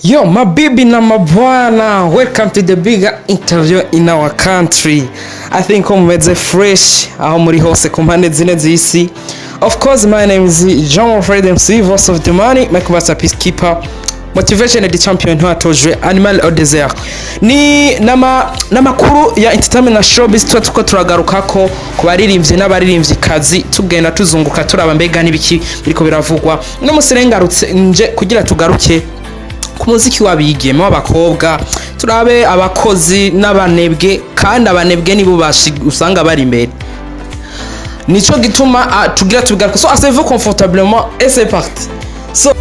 Yo, mabibi na mabwana, welcome to the bigger interview in our country. I think ko mumeze fresh aho muri hose ku mpande zine z'isi. Of course, my name is Jean Fred MC, voice of the money, Michael Master Peacekeeper, motivation and the champion ntiwatojwe animal au desert. Ni n'amakuru ya entertainment na showbiz tuba tuko turagarukako ku baririmbyi n'abaririmvyikazi, tugenda tuzunguka turaba mbega n'ibiki biriko biravugwa. Uno musi rero ngarutse nje kugira tugaruke ku muziki w'abigeme, w'abakobwa, turabe abakozi n'abanebwe, kandi abanebwe nibo usanga bari imbere. Nico gituma tugira tubigaruka. So asseyez-vous confortablement et c'est parti. So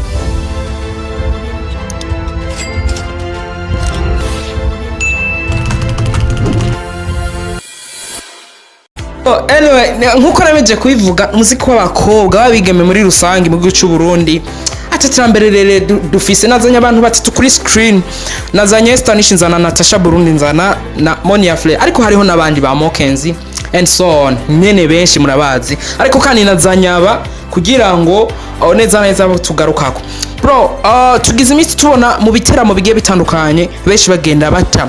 Oh, anyway, nkuko nabeje kubivuga, umuziki w'abakobwa, w'abigeme muri rusange mu gihugu cy'u Burundi ati terambere rere dufise. Nazanye abantu batatu kuri screen: nazanye Esther Nish, nzana Natasha Burundi, nzana na Monia Fleur, ariko hariho n'abandi ba Mokenzi and so on nyene, benshi murabazi. Ariko kandi nazanye aba kugira ngo neza neza tugarukako. Bro, tugize iminsi tubona mu biteramo bigiye bitandukanye benshi bagenda bata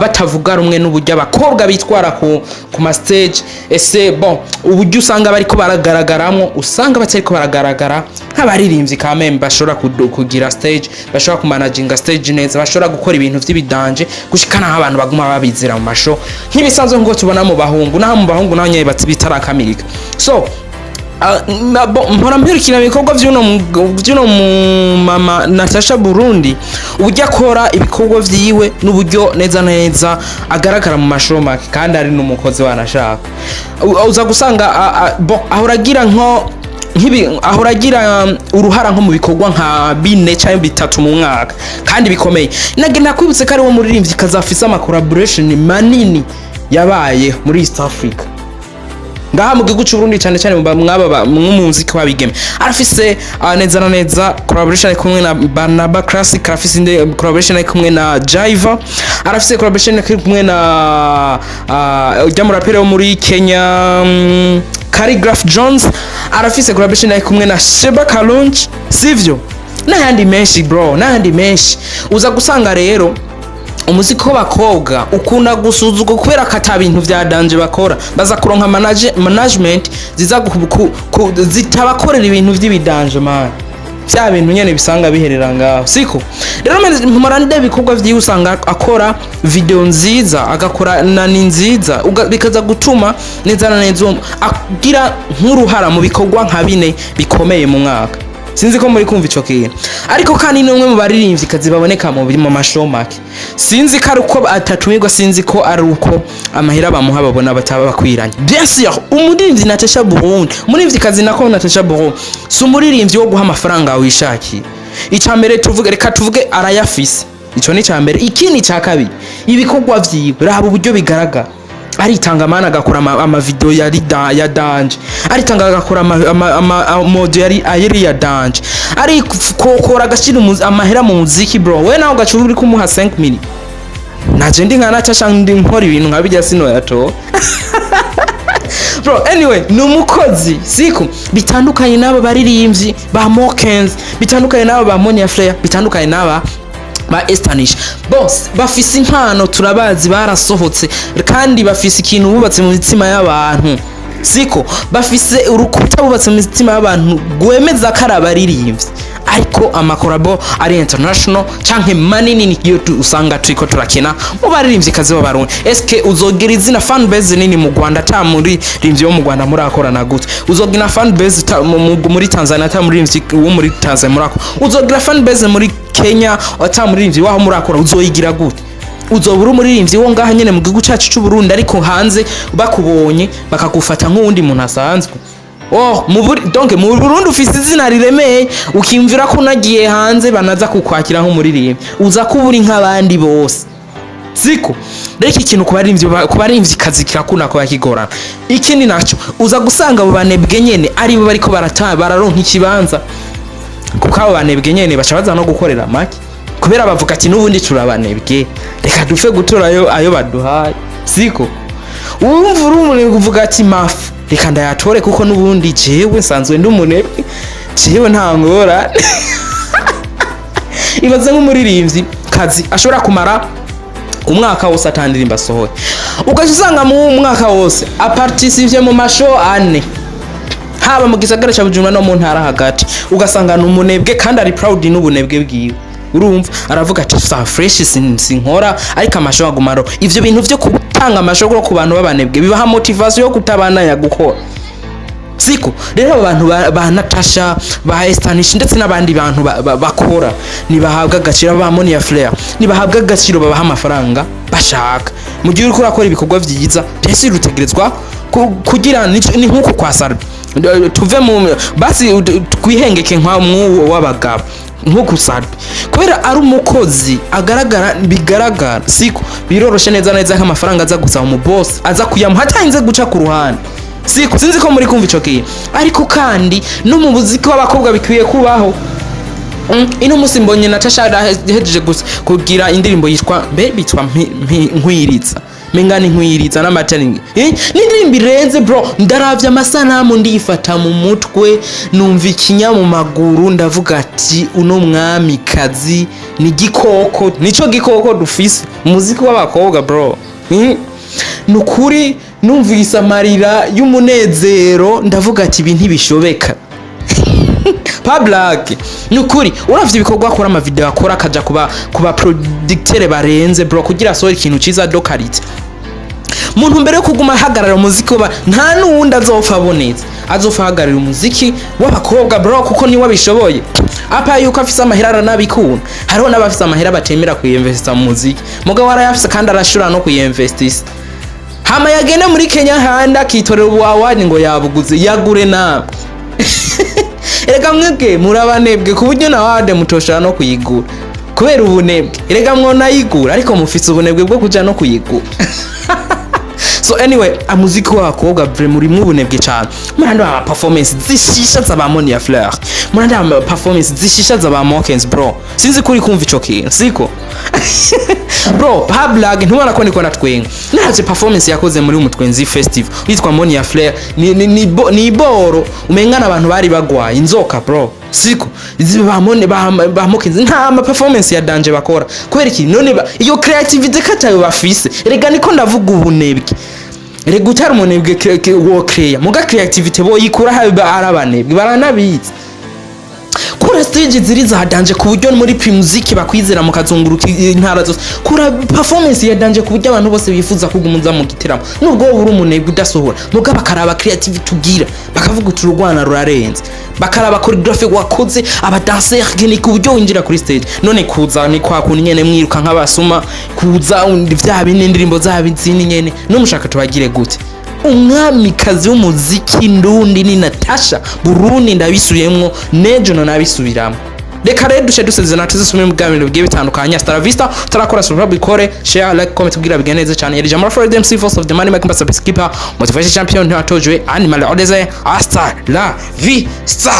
batavuga rumwe n'uburyo abakobwa bitwara ku ma stage. Ese bon, uburyo usanga bariko baragaragaramwo, usanga batariko baragaragara nk'abaririmbyi kameme bashobora kugira stage, bashobora kumanaginga stage neza, bashobora gukora ibintu vy'ibidanje gushika naho abantu baguma babizira mu masho nk'ibisanzwe, nk'uko tubona mu bahungu. Naho mu bahungu naho nyene bitarakamirika. So mpora mpirikira ibikorwa vy'uno mu mama Natasha Burundi, uburyo akora ibikorwa vyiwe n'uburyo neza neza agaragara mu mashomake kandi ari n'umukozi wanashaka. Uza gusanga bon, ahora agira nko nkibi, ahora agira uruhara nko mu bikorwa nka bine cyangwa bitatu mu mwaka kandi bikomeye. Nagenda kwibutse ko ari wo muririmbyi kazafise ama collaboration manini yabaye muri East Africa, ngaha mu gihugu cy'u Burundi, cyane cyane mwaba mw'umuziki w'abigeme. Arafise neza na neza collaboration ari kumwe na Barnaba Classic, arafise indi collaboration ari kumwe na Jaiva, arafise collaboration ari kumwe na ujya muraperi wo muri Kenya, Khaligraph Jones, arafise collaboration ari kumwe na Sheba Kalunch, sivyo? N'ayandi menshi, bro, n'ayandi menshi. Uza gusanga rero umuziki w'abakobwa ukunda gusuzugwa kubera ko ata bintu vya danger bakora. Baza kuronka management ziza zitabakorera ibintu vy'ibidanje man, vya bintu nyene bisanga biherera ngaho, siko? Rero mpora ndeba ibikorwa vyiwe, usanga akora video nziza, agakora nani nziza, bikaza gutuma neza na neza uwo agira nk'uruhara mu bikorwa nka bine bikomeye mu mwaka. Sinzi ko muri kumva ico kintu. Ariko kandi ni umwe mu baririmvyikazi baboneka mu mashomake. Sinzi ko ari uko atatumirwa, sinzi ko ari uko amahera bamuha babona bataba bakwiranye. Bien sûr, umuririmbyi Natasha Burundi, umuririmvyikazi nako Natasha Burundi, si umuririmbyi wo guha amafaranga wishakiye. Ica mbere tuvuge, reka tuvuge arayafise, ico ni ica mbere. Ikindi ca kabiri, ibikorwa vyiwe, raba uburyo bigaragara. Aritanga mana agakora ama video ya danger, aritanga agakora ama audio yari ya danger, arikokora agashyira amahera mu muziki. Bro, we nawe ugaca uri kumuha 5 mili. Naje ndi nka Natasha, ndi nkora ibintu nka bijya sinoyato. Bro, anyway, ni umukozi, siko? Bitandukanye n'aba baririmbyi ba Mokens, bitandukanye n'aba ba Monia Fleur, bitandukanye n'aba ba Estanish. Bose bafise impano, turabazi, barasohotse kandi bafise ikintu bubatse mu mitima y'abantu, siko? Bafise urukuta bubatse mu mitima y'abantu rwemeza ko ari abaririmbyi, ariko amakorabo ari international canke manini niyo usanga turiko turakina mu baririmbyi kazi b'Abarundi. Eske uzogira izina, fan base nini mu Rwanda ata muririmbyi wo mu Rwanda murakorana gute? Uzogira fan base muri Tanzania ata muririmbyi wo muri Tanzania murakora? Uzogira fan base muri Kenya ata muririmbyi waho murakora? Uzoyigira gute? Uzoba uri umuririmbyi wo ngaha nyene mu gihugu cyacu cy'u Burundi, ariko hanze bakubonye bakagufata nk'uwundi muntu asanzwe. Oh, donc mu Burundi ufise izina riremeye, ukiyumvira ko unagiye hanze banaza kukwakira nk'umuririmbyi, uza kuba uri nk'abandi bose, siko? Rero iki kintu ku baririmbyi kazi kirakunda kuba kigorana. Ikindi naco, uza gusanga abo banebwe nyene aribo bariko bararonka ikibanza, kuko abo banebwe nyene baca baza no gukorera make, kubera bavuga ati: "N'ubundi turabanebwe, reka dupfe gutora ayo baduhaye", siko? Wumva uri umunebwe uvuga ati: "Mafu, reka ndayatore kuko n'ubundi jewe nsanzwe ndi umunebwe, jewe nta ngorane." Ibaze nk'umuririmbyi kazi ashobora kumara umwaka wose atandirimba asohoye, ugaca usanga mu mwaka wose aparticipye mu ma show ane, haba mu gisagara cya Bujumbura no mu ntara hagati, ugasanga ni umunebwe kandi ari proud n'ubunebwe bwiwe. Urumva aravuga ati: "Sa fresh, sinkora, ariko ama show agumaro." Ivyo bintu vyo gutanga ama show ku bantu b'abanebwe bibaha motivation yo kutabandanya gukora, siko? Rero abo bantu ba Natasha, ba Estanish, ndetse n'abandi bantu bakora nibahabwa agaciro, ba Monia Flair nibahabwa agaciro, babaha amafaranga bashaka. Mu gihe uriko urakora ibikorwa vyiza, mbese rutegerezwa kugira ni nk'uku kwa Sarbi. Tuve mu basi, twihengeke nka mw'uwo w'abagabo, nk'uku Sarbi, kubera ari umukozi agaragara, bigaragara, siko? Biroroshe neza neza nk'amafaranga aza gusaba mu boss, aza kuyamuha atarinze guca ku ruhande, siko? Sinzi ko muri kumva ico kintu. Ariko kandi no mu muziki w'abakobwa bikwiye kubaho. Ino musi mbonye Natasha yahejeje gusa kugira indirimbo yitwa, mbe bitwa Nkwiriza, menga ni Nkwiriza n'amatani, eh? Ni indirimbo irenze, bro. Ndaravye amasanamu, ndifata mu mutwe, numva ikinya mu maguru, ndavuga ati: "Uno mwamikazi ni gikoko, nico gikoko dufise umuziki w'abakobwa, bro." Nukuri numvise amarira y'umunezero, ndavuga ati: "Ibi ntibishobeka pa blague." Nukuri uravye ibikorwa akora, ama video akora, akaja kuba producteur barenze, bro, kugira asohore ikintu ciza de qualité, muntu mbere yo kuguma ahagarara umuziki wa nta n'uwundi azopfa abonetse, azopfa ahagarara umuziki w'abakobwa, bro, kuko niwe abishoboye. Apa yuko afise amahera, aranabikunda. Hariho n'abafise amahera batemera kuyinvestisa mu muziki, mugabo arayafise kandi arashobora no kuyinvestisa. Hama yagenda muri Kenya handi akitorera ubuwawani ngo yabuguze, yagure nawe. Erega mwebwe murabanebwe ku buryo na wade mutoshobora no kuyigura kubera ubunebwe. Erega mwonayigura, ariko mufise ubunebwe bwo kuja no kuyigura. So anyway, amuziki w'abakobwa vraiment urimwo ubunebwe cyane. Murandi ama performance zishisha za ba Monia Fleur, murandi ama performance zishisha za ba Mokens, bro. Sinzi kuri kumva ico kintu, siko, bro? Pa blague, ntubona ko niko natwenga? Naravye performance yakoze muri Umutwenzi Festival yitwa Monia Fleur, ni boro umengana abantu bari bagwaye inzoka, bro, siko? Izi ba Mone, ba Mokens, nta ma performance ya danger bakora. Kubera iki none? Iyo creativity katayo bafise. Erega niko ndavuga ubunebwe. Erega utari umunebwe wo creya, muga creativity bo yikura habe arabanebwe, baranabizi. Kura stage ziri za danger ku buryo muri Primusic bakwizera mukazunguruka intara zose. Kura performance ya danger ku buryo abantu bose bifuza kugumuza mu giteramo, nubwo wowe uri umunebwe udasohora, muga bakaraba creativity ugira, bakavuga uti: "Urwana rurarenze." Bakaraba choreography wakoze, abadanseur ni ku buryo winjira kuri stage. None kuza ni kwa kuntu nyene mwiruka nk'abasuma, kuza undi vya bindi, indirimbo zaba izindi nyene. Numushaka tubagire gute? Umwamikazi w'umuziki ndundi ni Natasha Burundi, ndabisubiyemwo, nejo no nabisubiramo. Reka rero duce dusezerana, tuzisubire mu biganiro bigiye bitandukanye. Hasta la vista. Utarakora subscribe, ikore, share, like, comment kugira bigende neza cyane. Yari Jamal Fred MC, Force of the Money Making Master Peacekeeper, Motivation Champion, Ntiwatojwe Animal Odeze. Hasta la vista.